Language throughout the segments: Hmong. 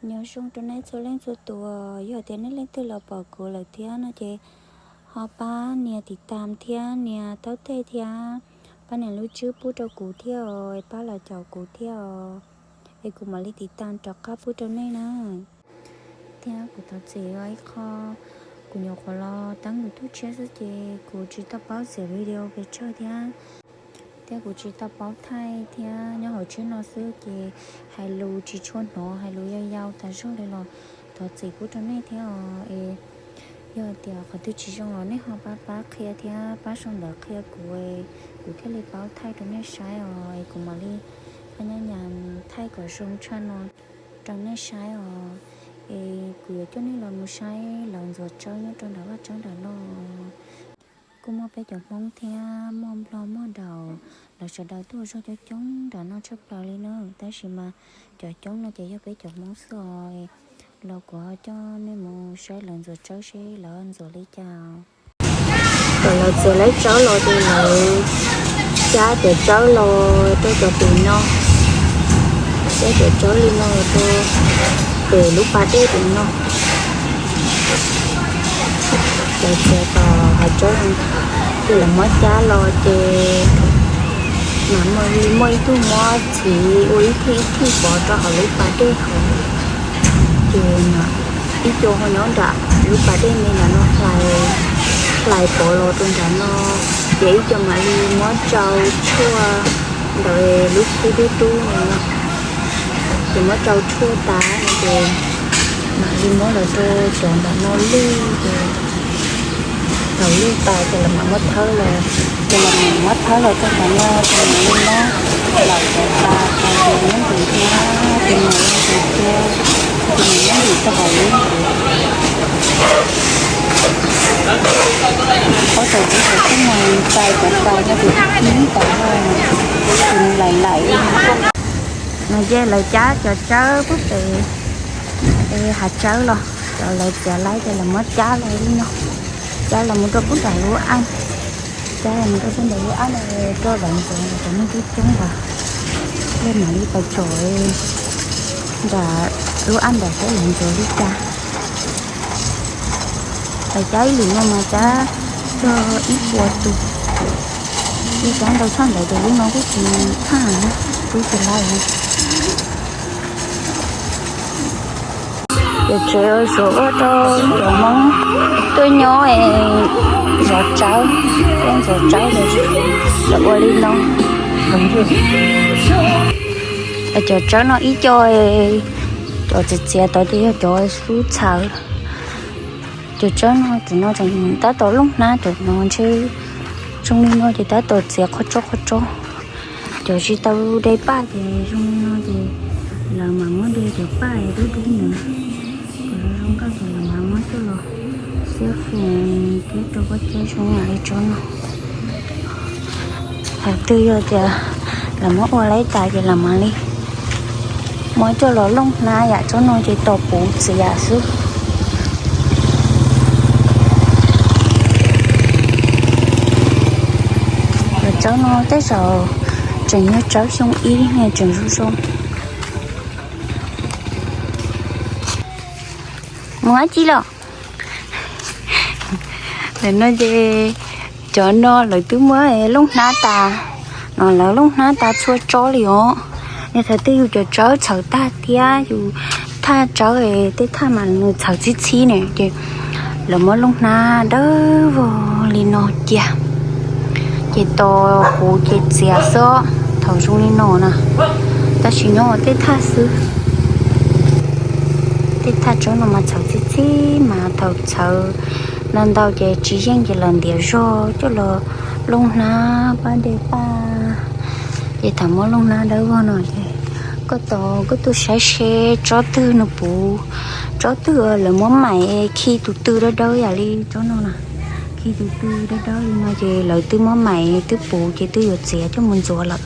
Nyob zoo rau nej txhua leej txhua tus, yog tias nej leej twg los pom kuv lawm thiab no ces ho pab nias tiv tam thiab nias taub teg thiab pab nias lub tswb pub rau kuv thiab os, pab los caum kuv thiab os, es kuv mam li tiv tam rov qab pub rau nej na. Thiab kuv thov txim ib qho, kuv nyuam qhuav los tab nws tuj tshiab xwb ces kuv tsis tau paub txiav video pes tsawg thiab, thiab kuv tsis tau paub thaij thiab nyob hauv tsheb no xwb ces hais lus tsis tshua hnov, hais lus yau yau tas zog li los thov txim pub rau nej thiab os. Es yog tias qhov twg tsis zoo los nej ho pab pab qhia thiab pab sau ntawv qhia kuv, kuv thiaj li paub thaij rau nej saib os. Es kuv mam li phaj nyab nyas thaij kom zoo tshaj no rau nej saib os. Es kuv yuav coj nej los mus saib lawv ntxuav tsawb nyob rau nram vaj tsawb nram no. Kuj muaj peb cov Hmoob thiab muaj Nplog muaj Daum, lawv sawv daws tuaj ua zog coob coob nram no tshaj plaws li na. Tab sis mas cov coob no ces yog peb cov Hmoob xwb os. Los kuv ho coj nej mus saib lawv ntxuav tsawb seb lawv ntxuav li cas. Thaum lawv txiav lawv tsawb los ces lawv cab cov tsawb los rau cov pem no, cab cov tsawb li no los rau pem lub pas dej pem no. Lawv txiav tom hav tsawb, ces lawv muab cab los ces mam muaj ib tug muab txhiv ua ib thij ib thij pov rau hauv lub pas dej hauv. Ces ib co ho nyob nram lub pas dej me nram no hlais, hlais pov los rau nram no, ces ib co mam li muab tsau tshuaj ntawm lub khub dub dub no, ces muab tsau tshuaj tas no ces mam li muab los rau cov nram no lwj ces thaum lwj tas ces lawv mam muab thawb los, ces lawv mam muab thawb los rau nram no ces mam li muab lawm cov tas tas ces muab ntim thiab ces mam li ntim thiab, ces mam muab ntim rau hauv lub. Ob tau tib tau tib mus txais cov tas no ces ib tau ces nws laim laim li no. No ces lawv cab cov tsawb pub pem hav tsawb los, cov lawv txiav laib ces lawv muab cab los li no, cab los mus rau pub nram lub aj, cab los mus rau pub nram lub aj no, rau lawv ntxuav cov neeg coob coob ntawd, lawv mam li tau tsom nram lub aj ntawd seb lawv ntxuav li cas. Lawv cab ib lwm no mas cab txog ib puas tus, ib cab ntau tshaj ntawd ces lub no kuj tsis thaj, kuj tsis laib. Ces tsev ua suav ua rau cov Hmoob tuaj nyob es zov tsawb, tuaj zov tsawb los ua li no. Cov tsawb no ib co, cov txiav txiav tod ces yog cov xub txhawv. Cov tsawb no cov no tseem tab tom looj hnab, cov no ntshe zoo li no ces tab tom txiav qhov tsob qhov tsob. Cov tsis tau de paj ces zoo li no ces lawv mam muab de cov paj dub dub ntawd kom zoo nkauj ces lawv mam muab coj los xiab foom thiab rau pob ceb zoo yam li tsob no. Thaum twg yog tias lawv muab ua laib tas ces lawv mam li muab coj los looj hnab yam tsob no ces tos puv txiav xwb. Cov tsawb no tej zaum tseem yog tsawb xyoo ib ne tseem zoo zoo. Mus dab tsi los? Ntawm no ces cov no lawv twb muab looj hnab tas, no lawv looj hnab tas txhua tsob li os. Yog thaum twg yus cov tsawb txhawv tag thiab yus thaj tsawb, tej thaj mas nws txhawv txhib txhib ne ces lawv muab looj hnab dawb vog li no cia, ces tos puv ces txiav xwb thaum zoo li no na. Tab sis nyob ua tej thaj xwb, tej thaj tsawb no mas txhawv txhib txhib mas thaum txhawv ntau ntau ces tsis yeej ces lawv ntiav zog coj los looj hnab pab de paj. Ces thaum muab looj hnab dawb vog no ces koj tos koj tuaj saib seb tsob twg nws puv, tsob twg lawv muab maim khi tus tw dawb dawb yam li tsob no na, khi tus tw dawb dawb li no ces lawv twb muab maim twb puv ces twb yuav txiav coj mus ntxuav lawm.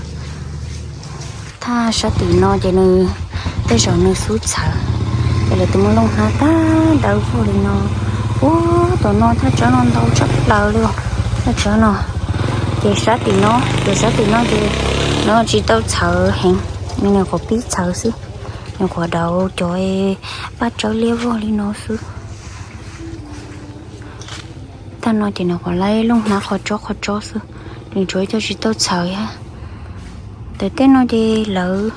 Thaj sab tim no ces nws, tej zaum nws xub txhawv, ces lawv twb muab looj hnab tag dawb vog li no. Ua, tom no thaj tsawb no ntau tshaj plaws li os, thaj tsawb no. Ces sab tim no, ces sab tim no ces no tsis tau txhawv heev, nws nyuam qhuav pib txhawv xwb. Nyuam qhuav daus cov paj tsawb liab vog li no xwb. Tag no ces nyuam qhuav laib looj hnab qhov tsob qhov tsob xwb, nws tsuas coj tsis tau txhawv thiab. Tam tej no ces lawv,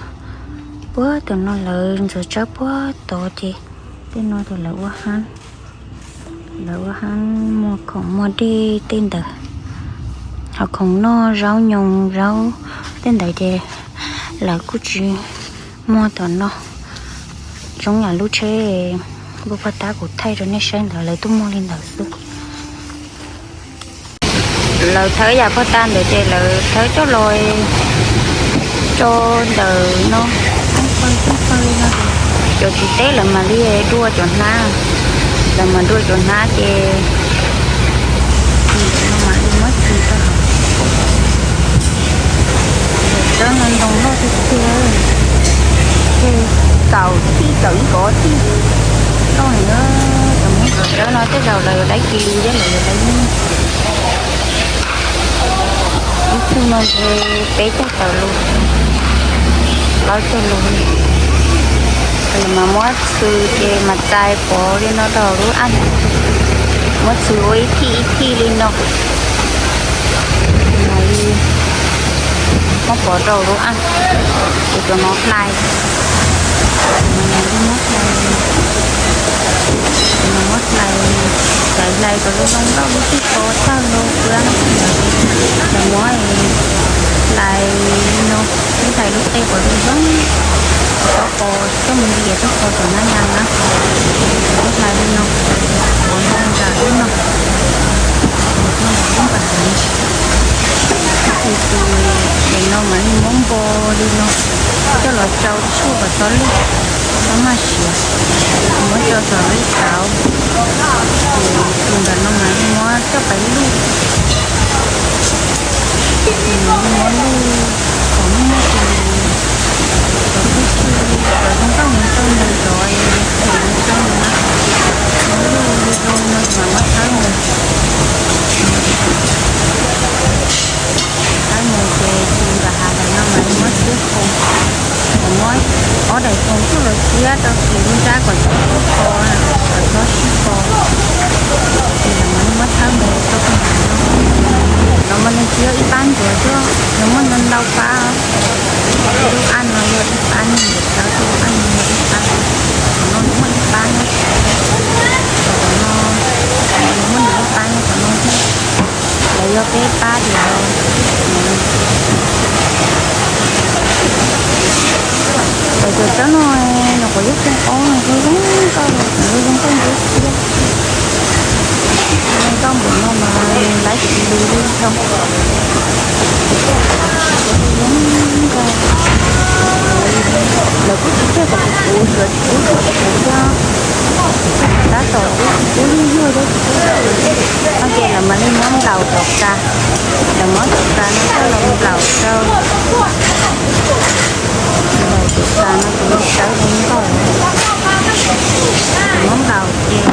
puag tam no lawv ntxuav tsawb puag tod ces tej no ces lawv ua hab, lawv ua hab muag khoom muag dej tej ntawd. Ho khoom noj zaub nyoos zaub tej ntawd ces lawv kuj tsis muag tom no. Zoo yam lub tsheb npua pog tab kuv thaij rau nej saib ntawd lawv tuaj muag li ntawd xwb. Lawv thawb yam pog tag ntawd ces lawv thawb coj los tso ntawm no, cov txiv teb lawv mam li dua cov hnab, lawv mam dua cov hnab ces mam li muab tso rau hauv. Cov tsawb no ntoo loj tiag tiag, ces kaum tij kaum ib kov tij loj heev. Cov Hmoob cov tsawb no tej zaum lawv yuav dai kis lus thiab lawv yuav dai nyiaj. Ib tug no ces peb caug tawm lus, plaub caug lus. Lawv mas muab txhw ces mas txais pov li no rau lub aj, muab txhw ua ib thij ib thij li no, mam li muab pov rau lub aj. Ces cov no hlais, muab hlais, hlais kom zoo nkauj lub txij ko tawg lub pua, lawv muab hlais li no, hlais lub qe kom zoo zoo, txhob pov coj mus ntias txhob pov tom nab ya na. Muab hlais li no, pov zoo zam lub no, zoo zam lub npas heev. Ces tus daim no mam li muab npo li no, coj los tsau tshuaj kom txhob lwj, txhob maj siav. Muab tso saum lub kauv, ces tus ntawm no mam li muab coj pais luj, muab luj kom muaj tus, kom tib si, kom zoo nkauj mus rau ntawm zov, kom mus rau ntawm no, muab luj li zoo no mas muab thawb mus. Thawb mus ces tus nram hav ntawm no mas muab tib qho, muab ob daim foos coj los xiab rau kis lub nrab kom txhob kho, kom txhob sib kho. Ces lawv mam li muab thawb mus rau qhov no. Lawv mas nws tsis yog ib pab ntsuav xwb, nws muaj ntau ntau pab. Lub aj no yog ib pab, nws ntawm cov lub aj no yog ib pab, qhov no muaj ib pab na. Qhov no, nws muaj nws ib pab na qhov no thiab. Lawv yog peb pab ces lawv, lawv cov tsawb no nyuam qhuav yog xyoo ob no zoo zoo nkauj, zoo zoo nkauj ntsuab xiab. Zoo nkauj npaum no mas laib tsis lus li zoo. Lawv kuj tsis tseg kom kuv kuv, tsuav tsis pub kom kuv kuv thiab. Tab tom kuv kuv yug yug thiab tsis pub. No ces lawv mam li muab nplaum tom kas, lawv muab tom kas no coj los nplaum rau, nplaum tom kas no ces sawv zoo nkauj. Muab nplaum ces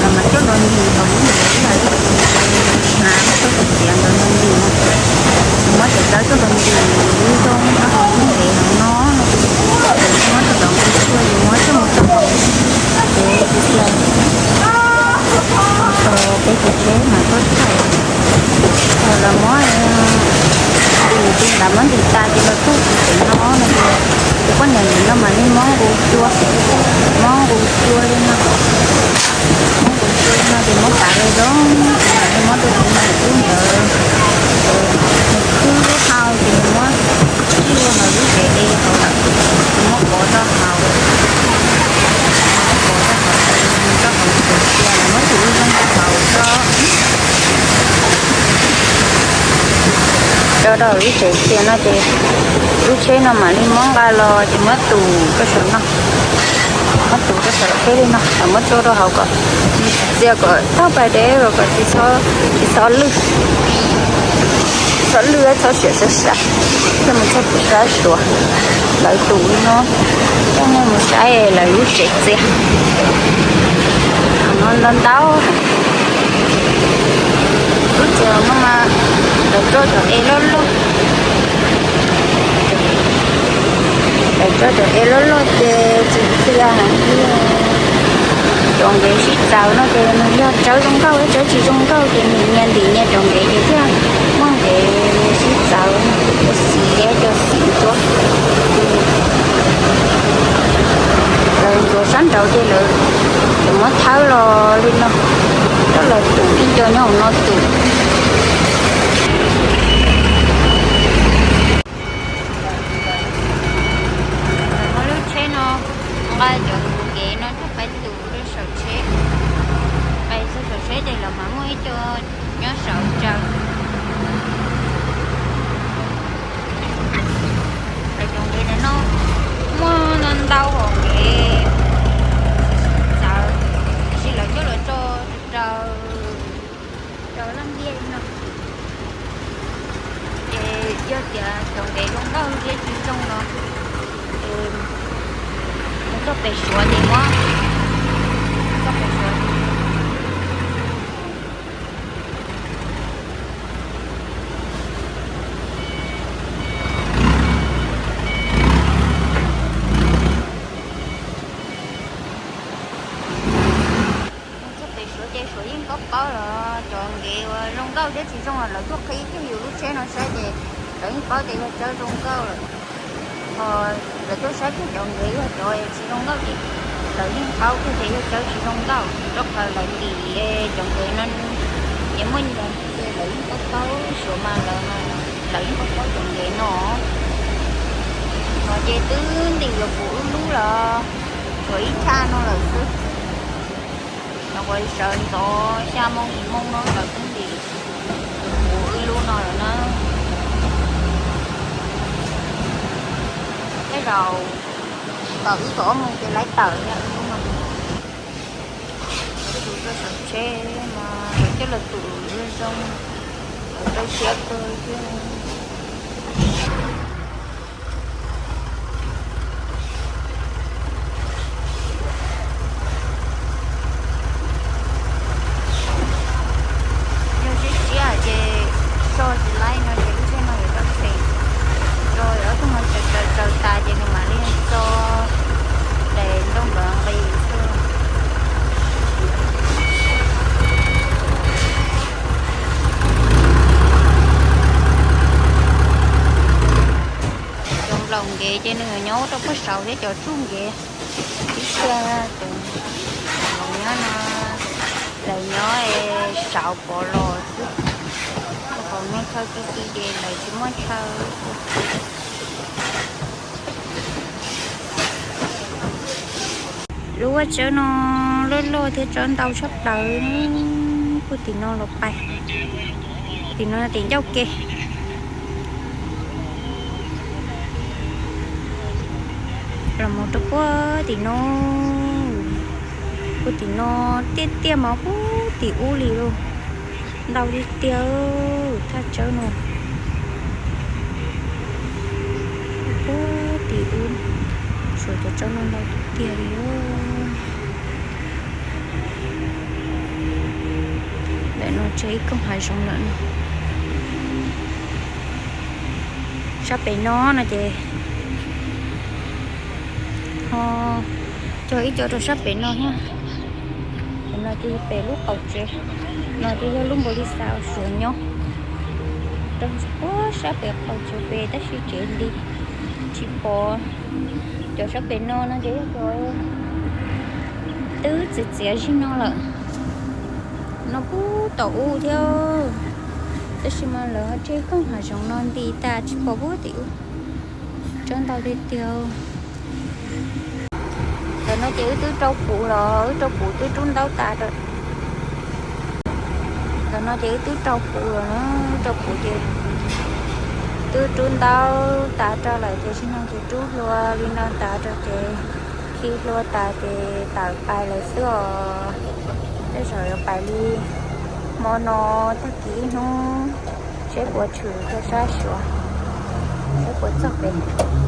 lawv mam coj los ntim hauv lub ntev ib yam li hnav koj tus tiav ntawd los ntim no. Muab cov tsawb coj los ntim zoo rau hauv lub ntev hauv no, muab rau tom nqi tshuaj ces muab coj mus rau hauv tsev txiv xyaw, rau peb tus tsheb mas tuaj thaij. Thaum lawv muab ntim, tus nram muab ntim tas ces los tuaj tim no no ces tus poj niam ntawm no mam li muab nqus cua, muab nqus cua li no, muab nqus cua li no ces muab pav zoo zoo, ces mam li muab rau tus niam tub ntawd, nws khwb lub hau ces nws muab tij ua hauv lub tsev de hauv lawm, nws muab pov rau hauv, muab pov rau hauv, rau hauv tsev cia lawv muab tus ua zoo rau hauv tso. Rau rau lub tsev cia no ces lub tsheb no mam li muab nqa los ces muab tus rau saum no, muab tus rau saum tsheb li no, muab tso rau hauv kom txias kom tag pas deb los kom tsis txhob, tsis txhob lwj, tsis txhob lwj txhob siav sab sab, coj mus txog pem sab Suav. Lawv tus li no, coj nej mus saib lawv lub tsev txias. Qhov no ntau ntau, lub tsev no mas lawv rau cov ev loj loj. Tso cov ev loj loj ces tsis txia heev li. Cov nqev sib txawv no ces nws yog tsawb zoo nkauj, tsawb tsis zoo nkauj ces nws nyias ntim nyias cov nqev ces thiaj muaj nqev sib txawv, cov xim cov xim tuaj. Lawv ntxuav sab nraud ces lawv muab thawb los li no, coj los tum ib co nyob hauv no tum. Muab lub tsheb no nqa cov nqev no coj pais tus rau saum tsheb, pais txog saum tsheb ces lawv mam muaj ib co nyob saum tsaws. Lawv cov nqev no muaj ntau ntau hom nqev txawv, tiam sis lawv coj los tso raws rau laj ntiaj no. Ces yog tias cov nqev zoo nkauj thiab tsis zoo no ces mus txog pem Suav ces muab, txog pem Suav. Txog pem Suav ces Suav yeej paub paub los cov nqev uas zoo nkauj thiab tsis zoo los lawv tuaj qhib kiag yus lub tsheb no saib ces lawv yeej paub tias yog tsawb zoo nkauj lawm. Ho lawv tuaj saib kiag cov nqev yog cov tsis zoo nkauj ces lawv yeej paub kiag tias yog tsawb tsis zoo nkauj, rau qhov lawv ntim cov nqev no ces muaj nyias ces lawv yeej paub paub. Suav mas lawv, lawv yeej paub paub cov nqev no. No ces twb ntim yuav puv wb lub los, tshuav ib tshaj no lawm xwb. Nyuam qhuav sawv ntxov xya moo yim moo no lawv twb ntim puv wb lub no lawm na. Tej zaum thaum wb kaum ob moos ces lawv tawm thiab wb lub no. Lawv tus rau saum tsheb mas lawv coj los tus zoo, lawv rau siab kawg thiab. Yog siab siab ces so tsis laib no ces lub tsheb no yuav tau phem. Rau ob tug no tsaws tsaws tsaws tas ces nws mam li tso daim nroo nrov nqis xwb. Cov nplaum nqev ces nws nyob rau puag saud thiab cov tsuj nqev. Ib txhia ces lawv nyob no, lawv nyob saud pov los xwb. Qhov no chaw ti ti ces lawv tsis muaj chaw. Lub vaj tsawb no loj loj thiab tsawb ntau tshaj plaws. Puag tim no los pais, tim no tim ncauj ke. Los mus rau puag tim no, puag tim no tiaj tiaj mas puag tim ub li lauj. Ntau tiag tiag thaj tsawb no. Puag tim ub, suav cov tsawb no ntau tiag tiag li. Ntawm no tsev ib koog hav zoov lawm no. Sab pem no no ces ho cog ib co rau sab pem no thiab. Cov no ces pem lub qaum tsev, no ces yog lub npaum li xav suav nyob rau puag sab pem qaum tsev pem tab sis tsev nti tsis pom. Cov sab pem no no ces yog cov twb txiav txiav zig no lawm. No puag tom ub thiab, tab sis mas lawv ho tseg koog hav zoov no nti tas tsis pom puag tim ub. Tsawb ntau tiag tiag. Ntawm no ces wb twb rau puv los, wb rau puv twb rub ntaub tas rau. Ntawm no ces wb twb rau puv los na, wb rau puv ces twb rub ntaub tas rau lawm ces tsis no ces rub hlua li no tas rau ces khi hlua tas ces tawm pais lawm xwb os. Tej zaum yuav pais li hmo no tag kis ib hnub seb puas tshwm rau sab Suav, seb puas txog pem.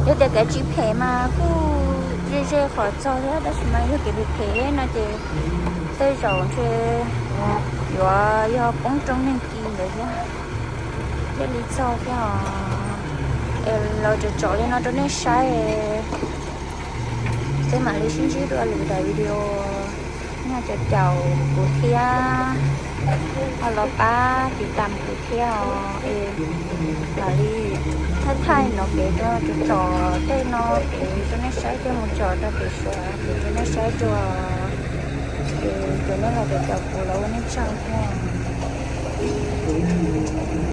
Yog tias kev tsis phem mas kuj ze ze qhov txog thiab, tab sis mas yog kev phem phem no ces tej zaum ntshe yuav yog poob rau neeg kis ntawd thiab, thiaj li txog thiab os. Es los tsom tsom li no rau nej saib, Peb mam li sib ntsib dua lwm daim video. Nyob zoo cov caum kuv thiab, ho los pab tiv tam kuv thiab os. Es mam li thaij thaij no pem rau tsom tej no pem rau nej saib, coj mus tsom rau pem Suav pem rau nej saib dua. Es cov nej los pem caum kuv los ua nej tsaug thiab.